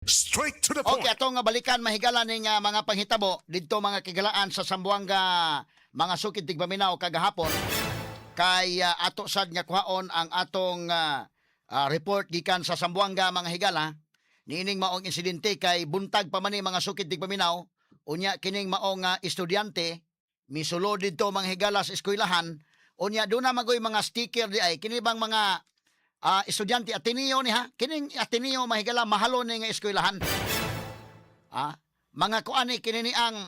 Straight to the point. Okay, atong nga balikan mahigala ning mga panghitabo didto mga kigalaan sa Sambuanga, mga sukid tigpaminaw kagahapon kay ato sad nga kuhaon ang atong report gikan sa Sambuanga mga higala. Niining maong insidente kay buntag pa man ni mga sukid tigpaminaw unya kining maong estudyante misulod didto mga higala sa eskwelahan unya do na magoy mga sticker di ay kini bang mga estudyante Ateneo ni ha kining Ateneo mahigala mahalo ni nga eskwelahan. Mga kuani kini ni ang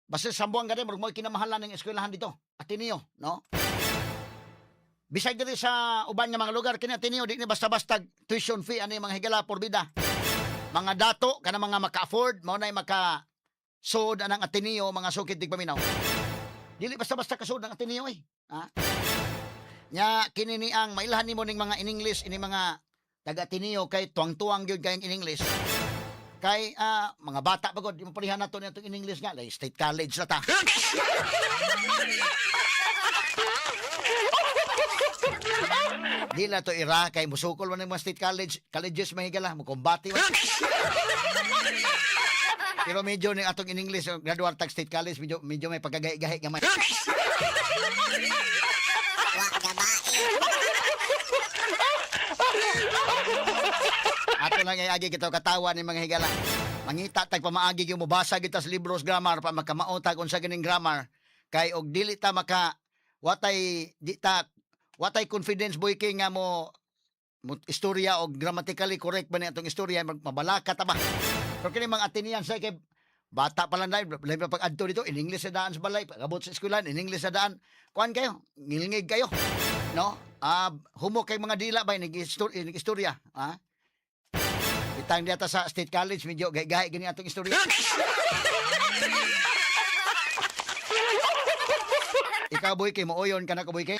basta Sambuanga din mo kinamahalan ng eskwelahan dito Ateneo no. Bisag diri sa uban nga mga lugar kini Ateneo di ni basta-basta tuition fee ani mga higala por bida. Mga dato kana mga maka-afford mao nay maka sud anang Ateneo mga sukid tigpaminaw. Dili basta-basta kasud ang Ateneo nya kini ni ang mailahan nimo ning mga in English ini mga taga Ateneo kay tuwang-tuwang gyud kay in English. Kay mga bata pagod di mo palihan nato nito in English nga like state college na ta. Di na to ira kay musukol man ng mga state colleges mahigala mo kumbati man. Pero medyo ni atong in English graduate tag state college medyo may pagkagahi-gahi gamay. Ato lang ay agi kita katawa ni mga higala. Mangita tag pamaagi gyud mo basa kita sa libros grammar pa makamautag unsa ganing grammar kay og dili ta maka watay confidence boy kay nga mo istorya og grammatically correct ba ni atong istorya mabalaka ta ba. Pero kini mga Atenean say kay bata pa lang dai pag adto dito in English sa daan sa balay pagabot sa eskwelahan in English sa daan kuan kayo ngilingig kayo no humo kay mga dila ba istorya itang data sa State College medyo gahi gani atong istorya. Ikaw boy kay mooyon ka na ka boy kay.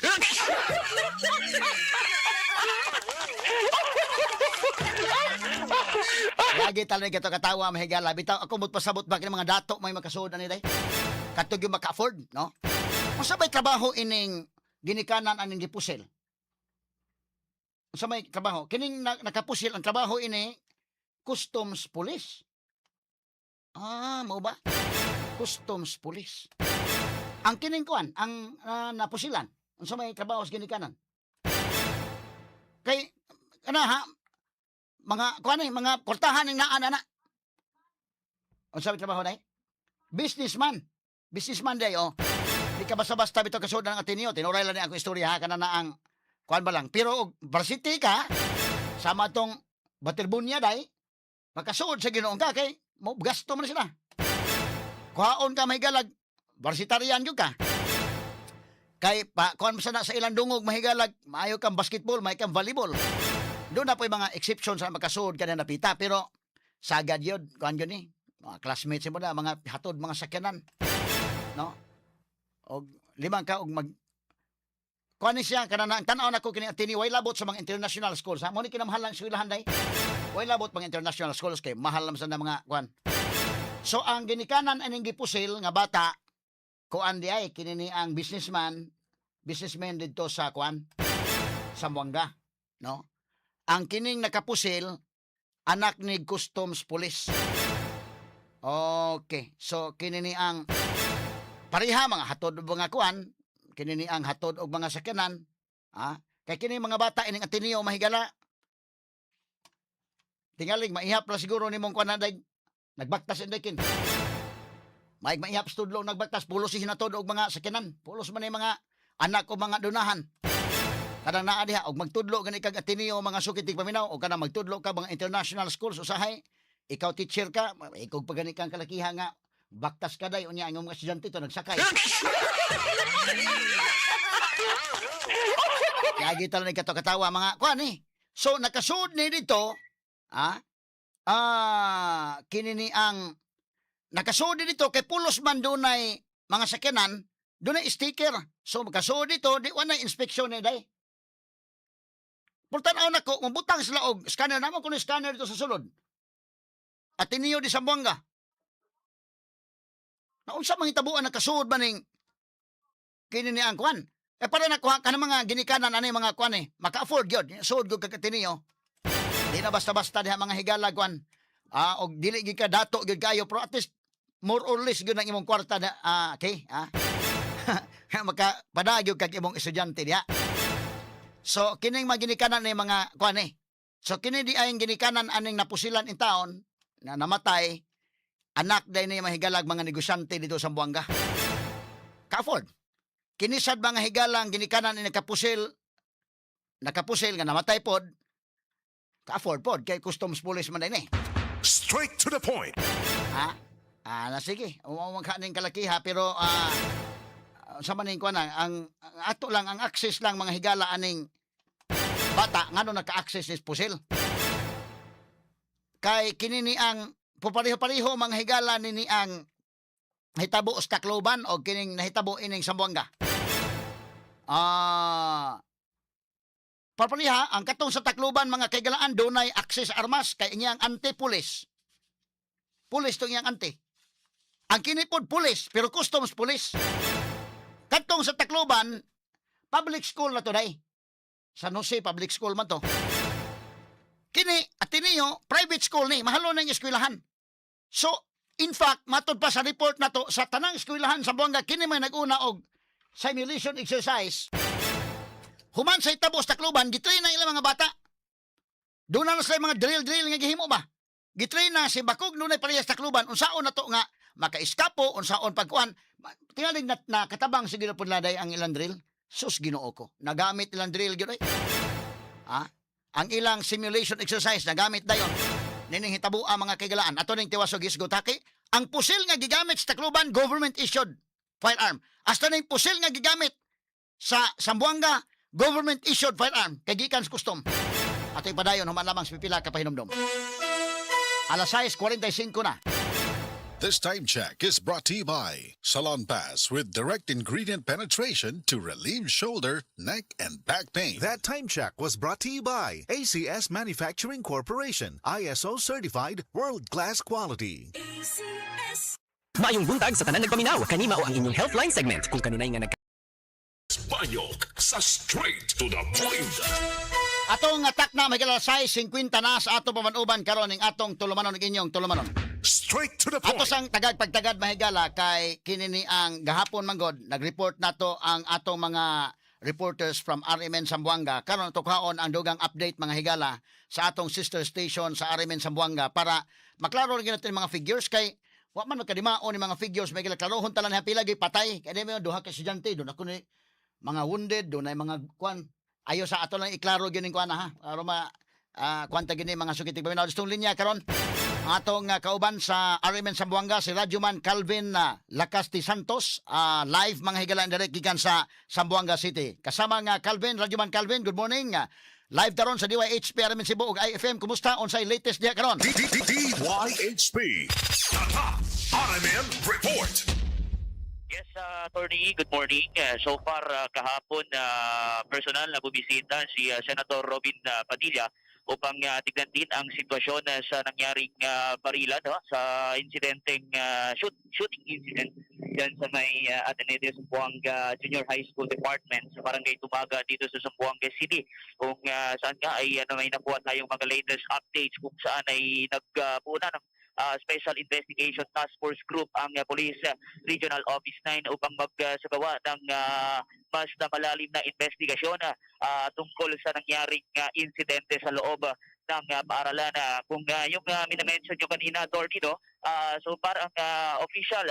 Lagi talon kita katawa mahigala bitaw ako mo pasabot ba kini mga dato may makasuod ani day. Katog yung maka-afford no. Unsa may trabaho ining ginikanan aning gipusil? Unsa may trabaho? Kining nakapusil ang trabaho ini customs police. Mo ba? Customs police. Ang kining kuan, ang napusilan. Unsa may trabaho sa ginikanan? Kay mga kuan mga portahan ning naa na. Unsa may trabaho day? Businessman. Businessman day Di ka basta-basta bitaw kasud ang Ateneo. Tinuray lang ni ako istorya kana na ang kuan ba lang. Pero og varsity ka sama tong Baterbunya day makasuod sa Ginoong ka kay mo gasto man sila. Kuhaon ka mahigalag varsitarian jud ka. Kay kuan sa ilang dungog mahigalag maayo kang basketball, maayo kang volleyball. Doon na po yung mga exception sa makasuod ka na napita pero sagad yun kuan yun mga classmates mo na mga hatod mga sakyanan no og limang ka og kuan siya kanana ang tan-aw nako kini Ateneo way labot sa mga international schools mo ni kinamahal lang eskwelahan day. Way labot mga international schools kay mahal lang sa mga kuan. So ang ginikanan aning gipusil nga bata kuan di ay kini ang businessman didto sa kuan Sambuanga no. Ang kining nakapusil anak ni customs police. Okay, so kini ang pareha mga hatod og mga kuan kini ang hatod og mga sakyanan kay kini mga bata ining Ateneo mahigala tingaling maihap la siguro nimong kuan day nagbaktas inday kin maihap studlo nagbaktas pulos si hinatod og mga sakyanan pulos man mga anak o mga dunahan kadang naa diha og magtudlo gani kag Ateneo mga sukid tigpaminaw o kanang magtudlo ka mga international schools usahay ikaw teacher ka ikaw pagani kang kalakiha nga baktas ka day unya ang mga estudyante to nagsakay. Kaya gito lang katawa mga kuan so nakasud ni dito kini ang nakasud dito kay pulos man dunay mga sakyanan dunay sticker so makasud dito di wanay inspeksyon ni day. Pultan na ko mabutang sila og scanner namo kuno scanner dito sa sulod. Ateneo di Sambuanga. Naunsa mang hitabuan nakasuod ba ning kini ni ang kuan? Para nakuha ka ng mga ginikanan ani mga kuan maka-afford gyud. Suod gyud kag Ateneo. Di na basta-basta diha mga higala kwan. Og dili gid ka dato gid kayo pero at least more or less gyud ang imong kwarta na okay, maka padagyo kag imong estudyante diha. So kining maginikanan ni mga kwan eh. So kini di ay ginikanan aning napusilan in taon na namatay anak day ni mahigalag mga negosyante dito sa Buanga. Ka-afford. Kini sad mga higalang ginikanan ni nakapusil nga namatay pod. Ka-afford pod kay customs police man din eh. Straight to the point. Na sige. Umawang ka ning kalakiha pero sa maning ko na ang ato lang ang access lang mga higala aning bata ngano naka-access is pusil. Kay kini ni ang pupareho-pareho mga higala ni ang hitabo sa Tacloban o kining nahitabo ining Zamboanga. Parpaliha, ang katong sa Tacloban mga kaigalaan dunay access armas kay iyang anti-police. Police to iyang anti. Ang kinipod police pero customs police. Katong sa Tacloban public school na to day. San Jose public school man to. Kini Ateneo private school ni mahalo na yung eskwelahan. So in fact matod pa sa report na to sa tanang eskwelahan sa Buanga kini may naguna og simulation exercise. Human sa itabos Tacloban, gitrain na ilang mga bata. Doon na sila mga drill nga gihimo ba? Gitrain na si Bakog nunay parehas Tacloban, unsaon na to nga maka-eskapo, unsaon pagkuan. Tingaling na katabang sige na punladay ang ilang drill. Sus Ginoo ko. Nagamit ilang drill gyud. Ang ilang simulation exercise nagamit dayon. Nining hitabo ang mga kaigalaan. Ato ning tiwas og isgotake. Ang pusil nga gigamit sa Tacloban, government issued firearm. Hasta ning pusil nga gigamit sa Zamboanga, government issued firearm kay gikan sa custom. Ato padayon human lamang sa pipila ka pahinumdom. Alas 6:45 na. This time check is brought to you by Salon Pass with direct ingredient penetration to relieve shoulder, neck, and back pain. That time check was brought to you by ACS Manufacturing Corporation, ISO certified world-class quality. Mayong buntag sa tanan nagpaminaw, kanima o ang inyong Healthline segment. Kung kaninay nga Banyok sa straight to the point. Atong atak na may kala 6:50 na sa ato pamanuban karon ning atong tulumanon ning inyong tulumanon. Straight to the Ato point. sang pagtagad mahigala kay kinini ang gahapon manggod nag-report nato ang atong mga reporters from RMN Zamboanga karon tukhaon ang dugang update mga higala sa atong sister station sa RMN Zamboanga para maklaro rin natin mga figures kay wa man kadimao ni mga figures may klarohon talan pila gyud patay kay may duha ka estudyante do ako ni mga wounded do na mga kwan ayo sa ato lang iklaro gyud ning kwan ha aron ma kwanta gini mga sukitig paminaw distong linya karon atong kauban sa RMN Zamboanga si Radyoman Calvin Lacasti Santos live mga higalaan direct gikan sa Zamboanga City kasama nga Calvin Radyoman Calvin good morning live taron sa DYHP RMN Cebu ug IFM kumusta unsay latest diha karon DYHP. Tata RMN Report. Yes, Attorney, good morning. So far, kahapon, personal na bumisita si Senator Robin Padilla upang tignan din ang sitwasyon sa nangyaring barilan sa insidenteng shooting incident dyan sa may Ateneo de Zamboanga Junior High School Department sa Barangay Tumaga dito sa Zamboanga City. Kung saan nga ay may nakuha tayong mga latest updates kung saan ay nagpuna ng Special Investigation Task Force Group ang Police Regional Office 9 upang magsagawa ng mas na malalim na investigasyon tungkol sa nangyaring insidente sa loob ng paaralan. Kung yung minamention nyo kanina, Attorney, so parang official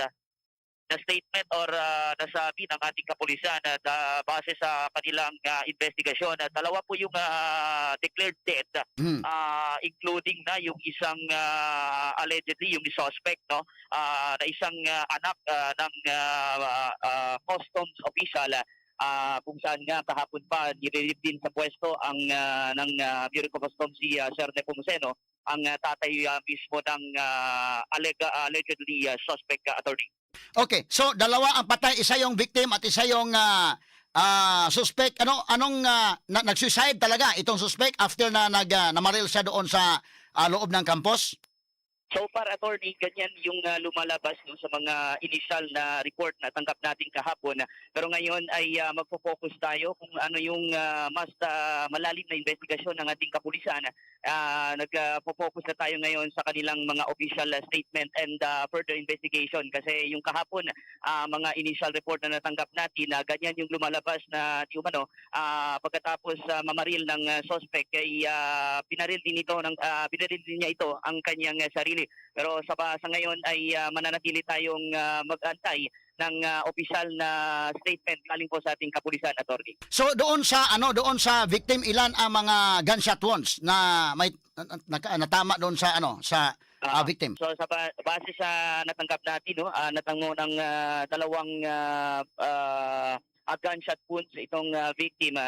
na statement or nasabi ng ating kapulisan at base sa kanilang investigasyon, dalawa po yung declared dead, including na yung isang allegedly yung suspect na isang anak ng customs official kung saan nga kahapon pa nirelieve din sa pwesto ang ng Bureau of Customs si Sir Nepomuceno ang tatay mismo ng allegedly suspect, Attorney. Okay, so dalawa ang patay, isa yung victim at isa yung suspect. Anong nag-suicide talaga itong suspect after na namaril siya doon sa loob ng campus? So far, attorney, ganyan yung lumalabas no, sa mga initial na report na tanggap natin kahapon. Pero ngayon ay magpo-focus tayo kung ano yung mas malalim na investigasyon ng ating kapulisan. Nagpo-focus na tayo ngayon sa kanilang mga official statement and further investigation. Kasi yung kahapon, mga initial report na natanggap natin, ganyan yung lumalabas na di umano, pagkatapos mamaril ng suspect ay pinaril din niya ito ang kanyang sarili. Pero sa ngayon ay mananatili tayong mag-antay ng opisyal na statement galing po sa ating kapulisan, attorney. So doon sa victim, ilan ang mga gunshot wounds na may natama doon sa victim? So sa base sa natanggap natin, no, natango ng dalawang gunshot wounds itong victim,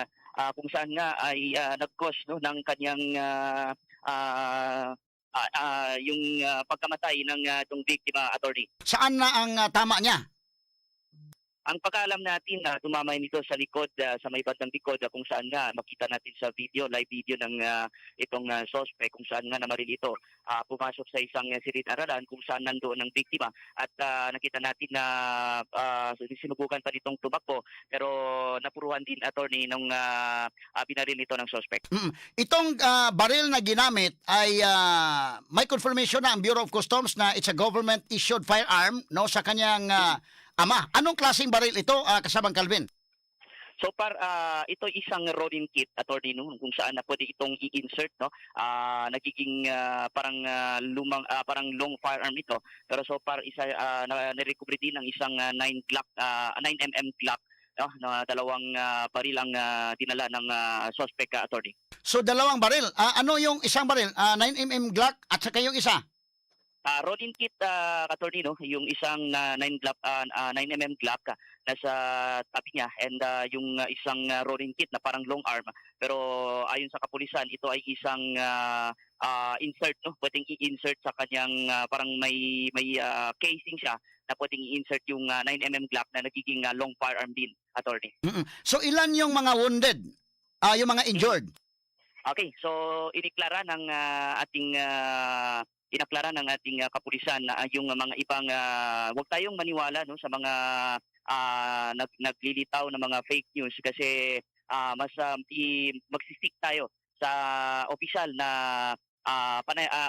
kung saan nga ay nag-cause no ng kanyang yung pagkamatay ng itong biktima, attorney. Saan na ang tama niya? Ang pagkaalam natin na tumamay nito sa likod, sa may bandang likod, kung saan nga makita natin sa live video ng itong suspect, kung saan nga namaril ito. Pumasok sa isang silid-aralan kung saan nandoon ang biktima at nakita natin na sinubukan pa nitong tumakbo pero napuruhan din, attorney, nung binaril nito ng suspect. Itong baril na ginamit ay may confirmation na ang Bureau of Customs na it's a government-issued firearm no sa kanyang ama. Anong klaseng baril ito, kasamang Calvin? So far, ito isang rolling kit, attorney, no, kung saan na pwede itong i-insert, no. Nagiging parang lumang parang long firearm ito. Pero so far na-recover din ng isang 9mm Glock, no, na dalawang baril ang dinala ng suspect, attorney. So dalawang baril. Ano yung isang baril? 9mm Glock at saka yung isa? Rolling kit, attorney, no, yung isang 9mm Glock nasa tabi niya and yung isang rolling kit na parang long arm. Pero ayon sa kapulisan, ito ay isang insert, no, pwedeng i-insert sa kanyang parang may casing siya na pwedeng i-insert yung 9mm Glock na nagiging long firearm din, attorney. So ilan yung mga wounded? Yung mga injured? Okay, so iniklara ng ating kapulisan na yung mga ibang huwag tayong maniwala no sa mga naglilitaw na mga fake news kasi mas magsistick tayo sa opisyal na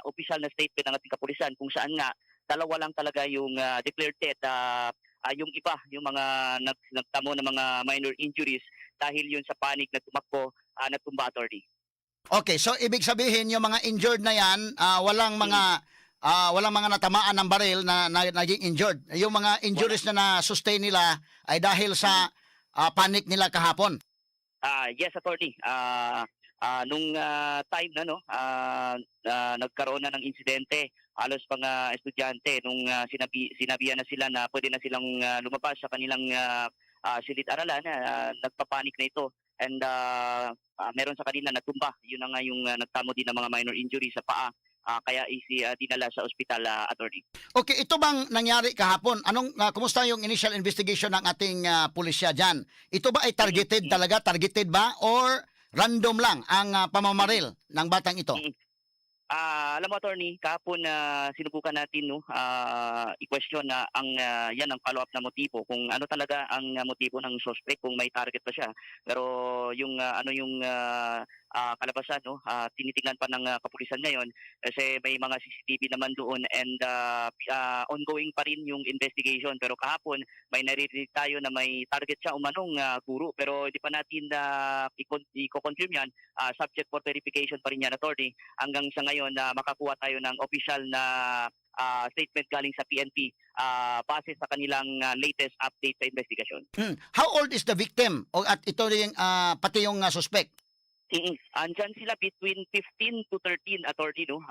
opisyal na statement ng ating kapulisan kung saan nga dalawa lang talaga yung declared dead, yung iba yung mga nagtamo ng mga minor injuries dahil yun sa panic na tumakbo, natumba, attorney. Okay, so ibig sabihin yung mga injured na yan, walang mga natamaan ng baril na naging injured. Yung mga injuries na na-sustain nila ay dahil sa panic nila kahapon. Yes, attorney. Nung time na nagkaroon na ng insidente, halos mga estudyante nung sinabihan na sila na pwede na silang lumabas sa kanilang silid-aralan, nagpapanik na ito. And meron sa kanila natumba. Yun na nga yung nagtamo din ng mga minor injury sa paa. Kaya dinala sa ospital, attorney. Okay, ito bang nangyari kahapon? Kumusta yung initial investigation ng ating pulisya dyan? Ito ba ay targeted talaga? Targeted ba? Or random lang ang pamamaril ng batang ito? Alam mo, attorney, kahapon sinubukan natin i-question na yan ang follow-up na motibo kung ano talaga ang motibo ng suspect, kung may target pa siya. Pero yung kalabasan, tinitingnan pa ng kapulisan ngayon kasi may mga CCTV naman doon and ongoing pa rin yung investigation. Pero kahapon may naririnig tayo na may target siya umanong guro, pero hindi pa natin i-confirm yan. Subject for verification pa rin yan, attorney, hanggang sa ngayon na makakuha tayo ng official na statement galing sa PNP base sa kanilang latest update sa investigation. How old is the victim? At ito rin pati yung suspect? Andyan sila between 15 to 13, attorney, no?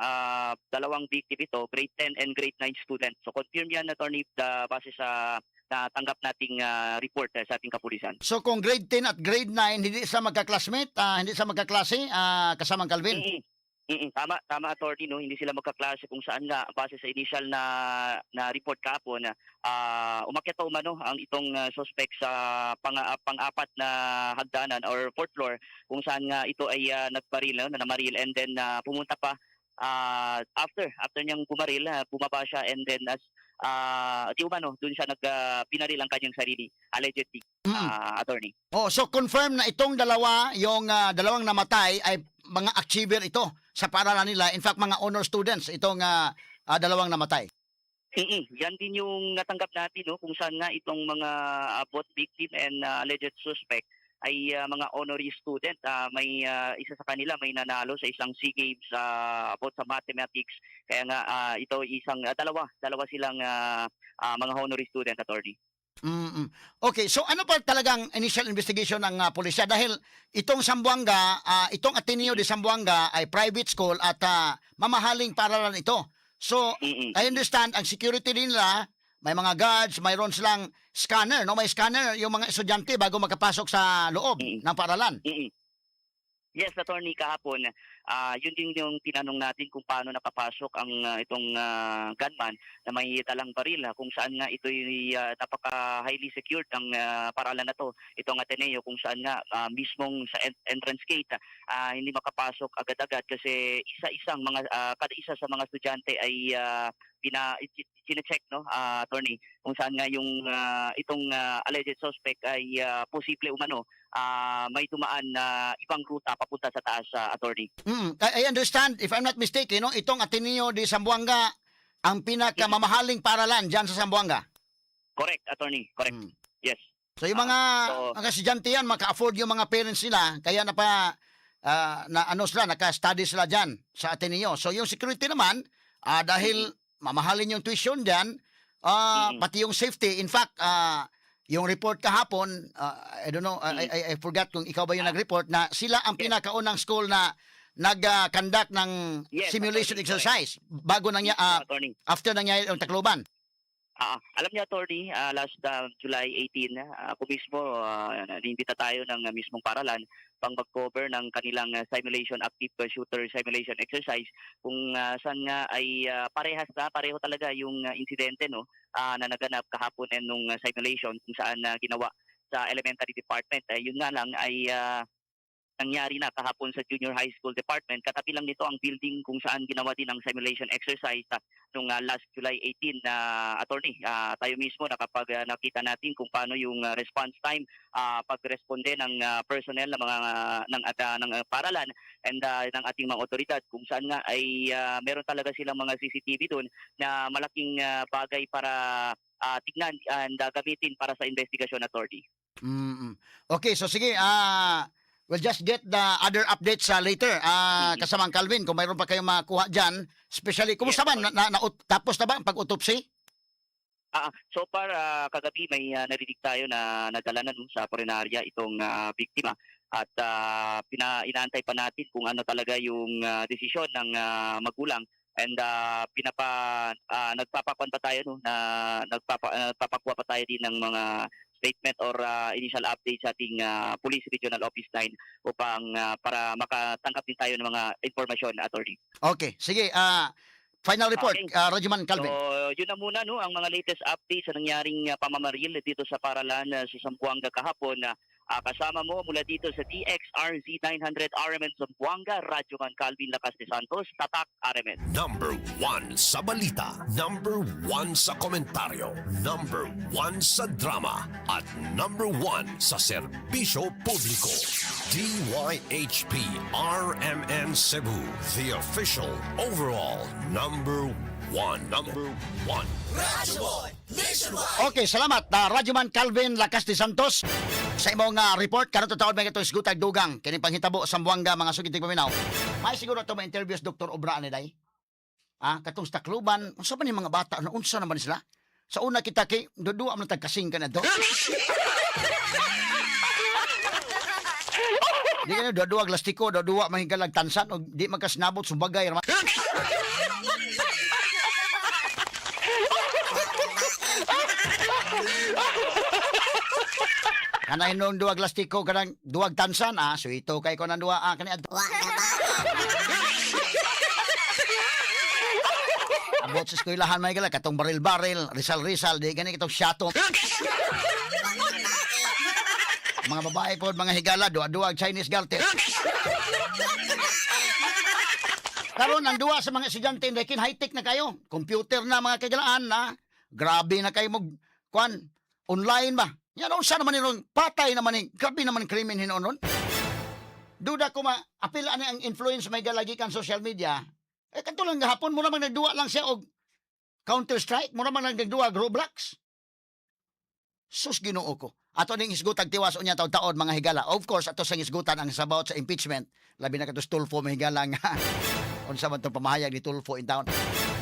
Dalawang victim ito, grade 10 and grade 9 student. So confirm yan, attorney, base sa natanggap nating report sa ating kapulisan. So kung grade 10 at grade 9, hindi sila magka-classmate, hindi sila magkaklase, kasamang Calvin? Tama, attorney, no? Hindi sila magkaklase kung saan nga base sa initial na report kahapon umakyat umano ang itong suspect sa pang-apat na hagdanan or fourth floor kung saan nga ito ay nagbaril, namaril and then pumunta pa after niyang bumaril, bumaba siya, and then as di umano doon siya pinaril ang kanyang sarili, allegedly, attorney. Oh, so confirm na itong dalawa, yung dalawang namatay ay mga achiever ito sa paaralan nila. In fact, mga honor students itong dalawang namatay. Yan din yung natanggap natin, no, kung saan nga itong mga both victim and alleged suspect ay mga honorary student. May isa sa kanila may nanalo sa isang SEA Games about sa mathematics. Kaya nga ito isang dalawa silang mga honorary student, attorney. Okay, so ano pa talagang initial investigation ng pulisya? Dahil itong Zamboanga, itong Ateneo de Zamboanga ay private school at mamahaling paaralan ito. So, I understand, ang security nila, may mga guards, mayroon silang scanner, no? May scanner yung mga estudyante bago makapasok sa loob ng paaralan. Yes, attorney, kahapon, yun din yung tinanong natin kung paano nakapasok ang itong gunman na may dalang baril, kung saan nga ito napaka-highly secured ang paaralan na to, itong Ateneo, kung saan nga mismong sa entrance gate hindi makapasok agad-agad kasi kada isa sa mga estudyante ay sinecheck, no, attorney, kung saan nga yung itong alleged suspect ay posible umano may dumaan na ibang ruta papunta sa taas, attorney. I understand, if I'm not mistaken, no, itong Ateneo de Zamboanga ang pinakamamahaling paaralan dyan sa Zamboanga. Correct, attorney. Correct. Yes. So yung mga estudyante yan, maka-afford yung mga parents nila, kaya naka-study sila dyan sa Ateneo. So yung security naman, dahil mamahalin yung tuition dyan, pati yung safety. In fact, yung report kahapon, I don't know, I forgot kung ikaw ba yung nag-report na sila ang pinakaunang school na nag-conduct ng simulation exercise bago after nangyari yung Tacloban. Alam niyo, attorney, last July 18, ako mismo, niimbita tayo ng mismong paralan pang mag-cover ng kanilang active shooter simulation exercise kung saan nga ay pareho talaga yung insidente, no, na naganap kahapon nung simulation kung saan ginawa sa elementary department. Yun nga lang ay nangyari na kahapon sa junior high school department. Katabi lang nito ang building kung saan ginawa din ang simulation exercise nung last July 18 na attorney. Tayo mismo nakita natin kung paano yung response time pagresponde ng personnel ng paralan and ng ating mga otoridad kung saan nga ay meron talaga silang mga CCTV doon na malaking bagay para tignan and gamitin para sa investigasyon, attorney. Okay, so sige, we'll just get the other updates later. Kasamang Calvin, kung mayroon pa kayong makuha dyan, especially, kumusta ba? Tapos na ba ang pag-autopsy? So far, kagabi may narinig tayo na nadalanan sa Porenarya itong biktima at inaantay pa natin kung ano talaga yung desisyon ng magulang and nagpapakuan pa tayo, no, nagpapakuha pa tayo din ng mga statement or initial update sa ating Police Regional Office 9 upang para makatanggap din tayo ng mga informasyon, attorney. Okay, sige. Final report, Rajuman Calvin. So, yun na muna, no, ang mga latest updates sa nangyaring pamamaril dito sa paralan sa Zamboanga kahapon. Kasama mo mula dito sa DXRZ 900 RMN Zamboanga, Rajuman Calvin Lakas de Santos, Tatak RMN. Number 1 sa balita, number 1 sa komentaryo, number 1 sa drama, at number 1 sa serbisyo publiko. DYHP RMN Cebu, the official overall number 1. Number 1. Okay, salamat. Rajuman Calvin Lakas de Santos sa imong report. Karon tawad may itong Sigutag Dugang. Kini panghitabo sa Zamboanga, mga sugiting paminaw. May siguro ito ma-interviews Dr. Obra ni day. Katong sa Tacloban, unsa ba ni mga bata? Unsa naman sila? Sa una kita kay dudua man tagkasing ka na do. Di ka na dua glastiko, dua mahigalag tansan o di magkasnabot sumbagay. Kanay nung duwag lastiko kanang duwag tansan so ito kay ko nang duwa kanay abot sa eskwelahan may gala katong baril-baril, risal-risal di gani kitong syato. Mga babae po mga higala duwag Chinese garter. Karon ang duwa sa mga estudyante ndekin high-tech na kayo. Computer na mga kagalaan na. Grabe na kayo mag kwan online ba. Yan unsa naman niron patay naman ni grabe naman krimen hinon. Duda ko apil ani ang influence may galagi kan social media. Kadto lang gahapon mo naman nagduwa lang siya og Counter Strike, mo naman nagduwa Roblox. Sus Ginoo ko. Ato ning isgutag tiwas unya taon-taon mga higala. Of course ato sang isgutan ang sabaot sa impeachment. Labi na katos Tulfo mahigala nga unsa man tong pamahayag ni Tulfo in town.